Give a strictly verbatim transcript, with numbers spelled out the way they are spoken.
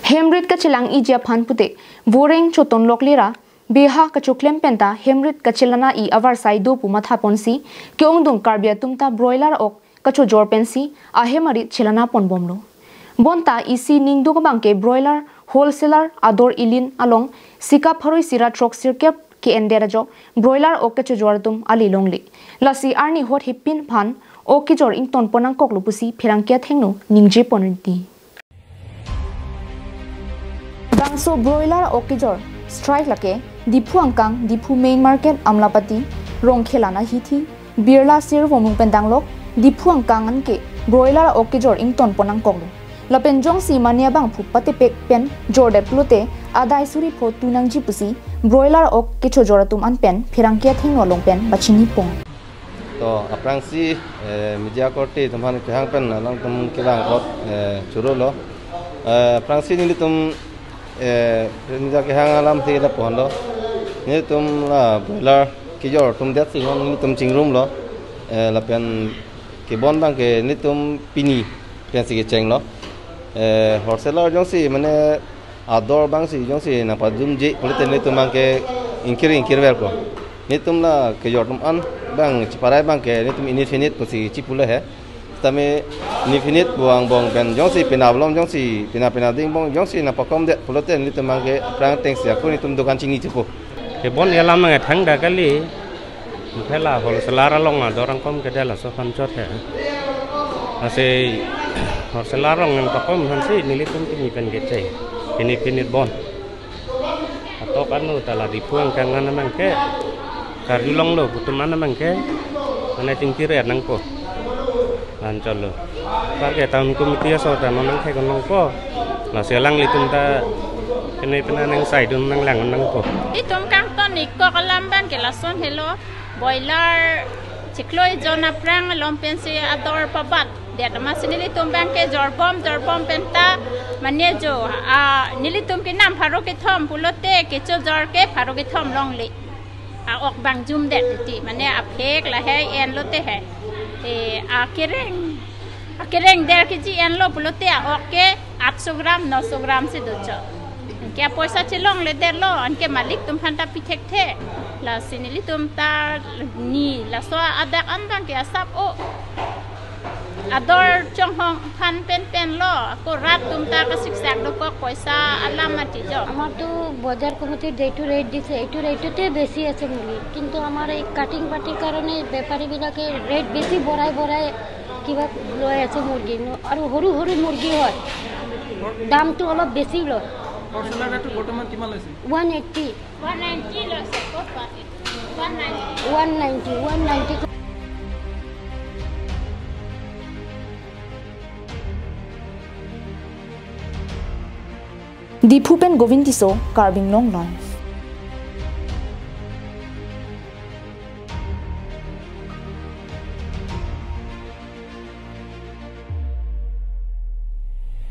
Hemrit kachelang-iji aphan pute voreng chotonlok lera, beha kachoklem penta hemrit kachelang-i avarsai do pu mathaponsi, ke-ongdung Karbi atum ta broiler ok kachojor pensi ahem arit chelang ponbomlo. Bonta isi ningduk abangke broiler wholesaler ador Elin along sikap pharo isi ra throksirkep ke-en det ajok broiler ok kachojor atum ali longle. Lasi arni hot hepin aphan ok kejor ingtonpon nangkoklo pusi pherangke athengno ningjeponrinti. Bangso broiler ok kejor strike lake Diphu angkang, Diphu main market, Amlapati, Rongkhelan ahithi, Birla Sirvomung pen danglok Diphu angkang anke broiler ok kejor ingtonpon nangkoklo. Lapen jongsi mane abangphu patepek pen jordet pulote adai suri pho tu nangji pusi broiler ok kechojor atum an pen pherangke athengno along pen pachinipon. To, aphrangsi, eh, media korte atum aphan kehang pen alangtum kelang kot, eh, chorolo. Eh, aphrangsi nelitum, eh, media kehang alamthe lapu-anlo. Nelitum la broiler kejor atum det si non nelitum chingrumlo. Eh, lapen kebon abangke nelitum pini pensi kechenglo. Eh, wholesaler jongsi mane ador abangsi jongsi nangpajumji pulote nelitum abangke ingkir ingkirverpo. Nelitum la kejor atum an abang cheparai abangke nelitum indefinite pusi chipulo he. Tame indefinite pu angbong pen jongsi pina ablom jongsi pina pina ding angbong jongsi nangpakomdet pulote nelitum abangke aphrang atengsi ako nelitum dukan chini chipo. Kebon alam nangkethang da kali. Phela wholesaler along ador angkom kedet laso aphan chot he. Lasi wholesaler along nangpakom aphansi nelitum pini pen kecheng. Pini pini bon. Atok anu ta la Diphu angkang an abangke karjulonglo pu atum an abangke mane chingkir-et nangpo. Anchotlo. Parke town committee aso ta non nangthek nangpo. Lasi alanglitum ta kene pena nangsaidun nanglang nangpo. Itum kangton-ikkok alam abangke lason helo, broiler chiklo ejon aphrang along pensi ador pabatdet amatsi nelitum abangke jorbom jorbom penta mane jo, ah, nelitum kenam pharo kethom pulote kechojor ke pharo kethom longle. A-ok abang jumdet titi, mane aphek lahai enlote he. E, akereng, akereng der kg enlo pulote a-ok ke atso gram, noso gram si dochot. Anke apoisa chelongledetlo, anke malik atum aphanta pithekthe. Lasi nelitum ta ni laso adak an abangke asap o. Ador chonghong aphan penpenlo, ako rat atum ta kasiksak dokok poisa alam mati jo. আমাৰতো বজাৰ কমিটিৰ যিটো ৰেট দিছে, এইটো ৰেটতে বেছি আছে মুৰ্গী, কিন্তু আমাৰ এই কাটিং পাৰ্টিৰ কাৰণে বেপাৰীবিলাকে ৰেট বেছি বঢ়াই বঢ়াই কিবা লৈ আছে মুৰ্গী ন, আৰু সৰু সৰু মুৰ্গী হয়, দামটো অলপ বেছি লয়। হ'লচেলাৰ ৰেটটো বৰ্তমান কিমান লৈছে? One eighty. ওৱান নাইণ্টি লৈছে, ক'ত পাবি? One ninety. One ninety, one ninety. Diphu pen Govind Tisso, Karbi Anglong Live.